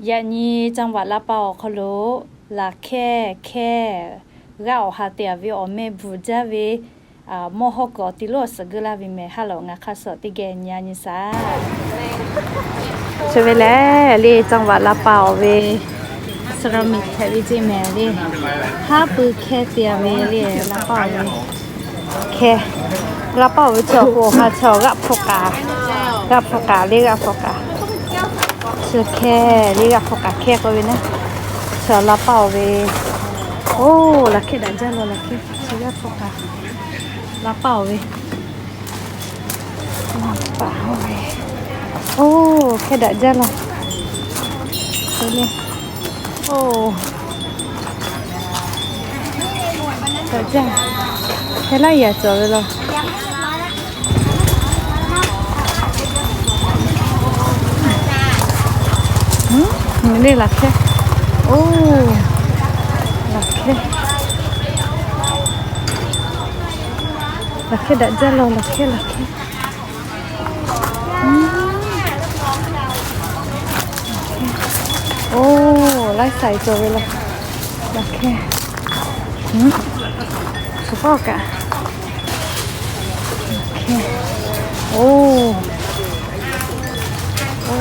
Yaꞈ nyi จังหวัดลำปาง awˬ hk'aw lo laꞈ hkehˇ hkehˇ g'aˇ awˬ ha te-a ve awˬ meh bvuhˬ jaˇ ve mawˇ hawˉ kuiˬ awˬ ti lonˉ awˬ suhˍ geuˆ laˇ ve mehˬ. Haˉ lawꞈ ngaˬ hk'aˇ suh teˇ geh nyi-a nyi shaˍ. Chi ve lehˬ le จังหวัดลำปาง awˬ ve ceramic hpehꞈ ve ceˇ mehˬ le. Haˉ pui hkehˇ te-a ve le ลำปาง awˬ ve hkehˇ. ลำปาง awˬ ve chi awˬ hk'aw ha chi g'aˇ hpu kaꞈ, g'aˇ hpu kaꞈ le g'aˇ hpu kaꞈ. Chi hkehˇ le g'aˇ hpu kaꞈ hkehˇ k'oˆ ve naˉ. Chi ลำปาง awˬ ve. Oˇ, laꞈ hkehˇ daꞈ jaˇ law laꞈ hkehˇ. Chi g'aˇ hpu kaꞈ, ลำปาง awˬ ve. Oˇ, hkehˇ daꞈ jaˇ law. Oˇ, daꞈ jaˇ. Hkehˇ laˇ yaꞈ cawˬ ve law. Mvuhˇ le laꞈ hkehˇ. Oˇ, laꞈ hkehˇ. Laꞈ hkehˇ daꞈ jaˇ law laꞈ hkehˇ laꞈ hkehˇ. Oˇ, laiˉ saiˍ cawˬ ve law. Laꞈ hkehˇ. Suhˍ hpawˇ kaꞈ. Oˇ, oˇ,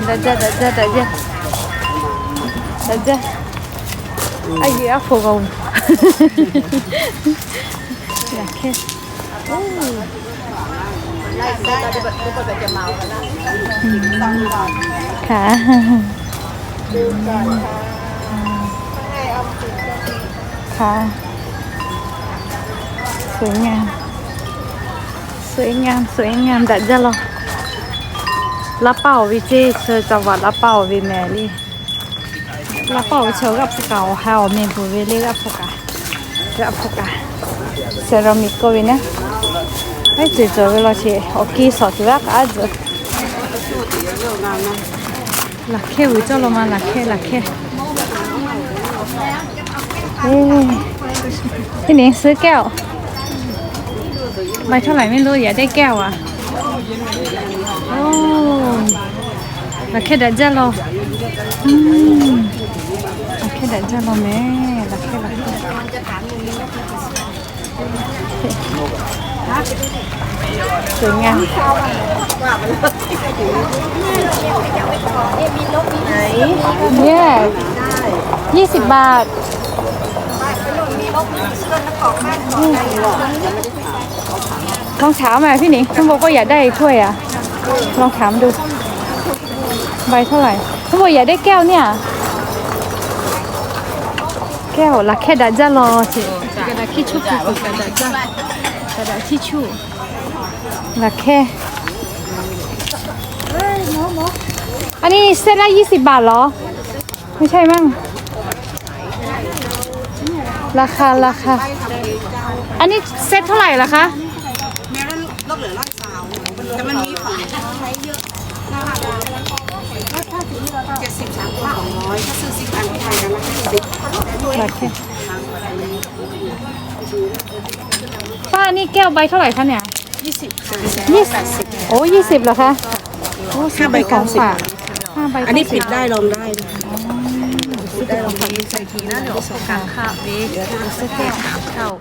daꞈ jaˇ daꞈ jaˇ daꞈ jaˇ. Daꞈ jaˇ. A yeˬ aˉ hpu g'a-oˬ. Laꞈ hkehˇ. Hka, hka, สวยงาม สวยงาม สวยงาม daꞈ jaˇ law. Laˇ paˆ awˬ ve ceˇ, chi จังหวัด Laˇ paˆ awˬ ve mehˍ le. Laˇ paˆ awˬ ve chi g'aˇ hpu kaꞈ awˬ ha awˬ meh bvuhˬ ve le, g'aˇ hpu kaꞈ, g'aˇ hpu kaꞈ. Ceramic k'oˆ ve naˉ, haiˉ ceuˬ cawˬ ve law sheˍ, awˬ ki suhˍ tuˬ g'aˇ k'aˉ tzuhꞈ. Laꞈ hkehˇ vuiˬ cawˇ law ma, laꞈ hkehˇ, laꞈ hkehˇ. พี่หนิงซื้อแก้ว ใบเท่าไหร่ไม่รู้ อยากได้แก้วอ่ะ โอ้ laꞈ hkehˇ daꞈ jaˇ law. Laꞈ hkehˇ daꞈ jaˇ law mehˍ, laꞈ hkehˇ, laꞈ hkehˇ. สวยงาม เนี่ย ยี่สิบบาท ลองถามอ่ะพี่หนิง เขาบอกว่าอยากได้ถ้วยอ่ะ ลองถามดู ใบเท่าไหร่ เขาบอกอยากได้แก้วเนี่ย แก้ว laꞈ hkehˇ daꞈ jaˇ law. G'aꞈ daꞈ htiˇ chuˇ, g'aꞈ daꞈ htiˇ chuˇ, laꞈ hkehˇ. อันนี้เซตละยี่สิบบาทเหรอ ไม่ใช่มั้ง ราคา ราคา อันนี้เซตเท่าไหร่ล่ะคะ แต่มันมีของเจ็ดสิบ สาม สองร้อย ถ้าซื้อ สิบ อันก็ ใบละ ห้าสิบ ป้า นี่แก้วใบเท่าไหร่คะเนี่ย ยี่สิบ ยี่สิบ โอ้ ยี่สิบเหรอคะ โอ้ ห้าใบ ซื้อเป็นของฝาก เก้าสิบ ห้าใบ อันนี้ เก้าสิบ ปิดได้ ลองได้ อ๋อ ซื้อเป็นของฝาก ใส่ถุงนะ เดี๋ยวเอาของกลางคาบ ve,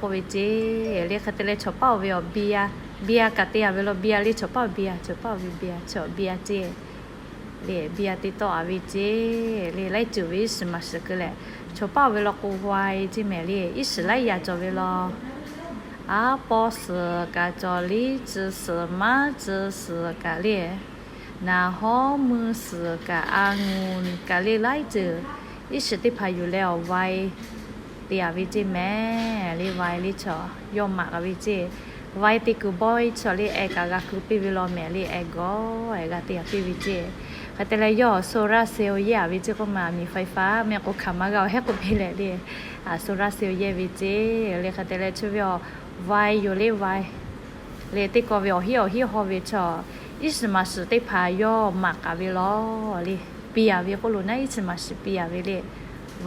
k'oˆ ve ceˇ. Le hk'e te leh chaw paˆ ve awˬ เบียร์ เบียร์ kaꞈ te-a ve law, เบียร์ le chaw paˆ เบียร์ chaw paˆ ve เบียร์ chaw เบียร์ ceˇ. Le เบียร์ te tawˆ-a ve ceˇ. Le laiˉ ceuˬ ve iˉ shiˍ maˍ shiˍ keu leh, chaw paˆ ve law k'o, wine ceˇ mehˍ le, iˉ shiˍ laiˉ yaꞈ cawˬ ve law. Aˉ pawˇ suhˍ kaꞈ cawˬ, liˇ tcuh suhˍ, maˉ tcuh suhˍ kaꞈ le, naˍ hawˉ mui suhˍ kaꞈ, องุ่น kaꞈ le, laiˉ ceuˬ iˉ shiˍ teˇ hpaˍ yuˬ leh awˬ wine te-a ve ceˇ mehˍ le. Wine le chaw yawˇ maꞈ-a ve ceˇ. Wine te kuiˬ bawˇ-e chaw le, eh kaꞈ g'a kuiˬ piˇ ve law mehˍ le, eh gawˬ-e g'a te-a piˇ ve ceˇ. Hk'e te leh yawˇ โซลาร์เซลล์ yehˇ-a ve ceˇ k'oˆ ma, miˬ ไฟฟ้า mehˆ k'o hkanˍ maˇ g'a-oˬ hehˉ k'oˆ piˇ leh le, โซลาร์เซลล์ yehˇ ve ceˇ. Le hk'e te leh chi ve awˬ wine yoˬ le, wine le teˇ kaw ve awˬ hiˉ awˬ hiˉ haw ve chaw, iˉ shiˍ maˍ shiˍ teˇ hpaˍ yawˇ maꞈ k'aꞈ ve law le, piˇ-a ve k'oˆ lo naˉ, iˉ shiˍ maˍ shiˍ piˇ-a ve le,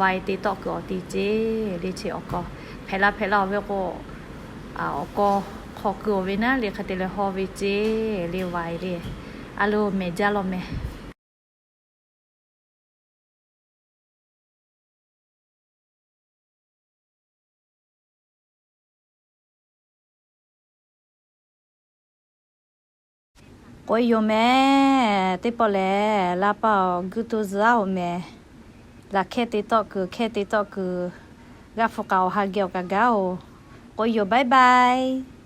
wine te tawˆ kuiˬ awˬ ti ceˇ le. Chi awˬ kawˬ hpehꞈ la hpehꞈ la-oˬ ve k'o, awˬ kawˬ hk'aw kuiˬ-oˬ ve naˉ le, hk'e te leh haw ve ceˇ le, wine le. A lo mehˍ jaˇ law mehˍ. K'oˆ yoˬ mehˍ. Teˇ pawˆ lehˬ, laˇ paˇ awˬ guˇ to zuhꞈ-aˉ-oˬ mehˍ. Laꞈ hkehˇ te tawˆ kuiˬ, hkehˇ te tawˆ kuiˬ, g'aˇ hpu k'aꞈ awˬ ha geh awˬ kaꞈ gaˇ-oˬ. K'oˆ yoˬ, bye bye.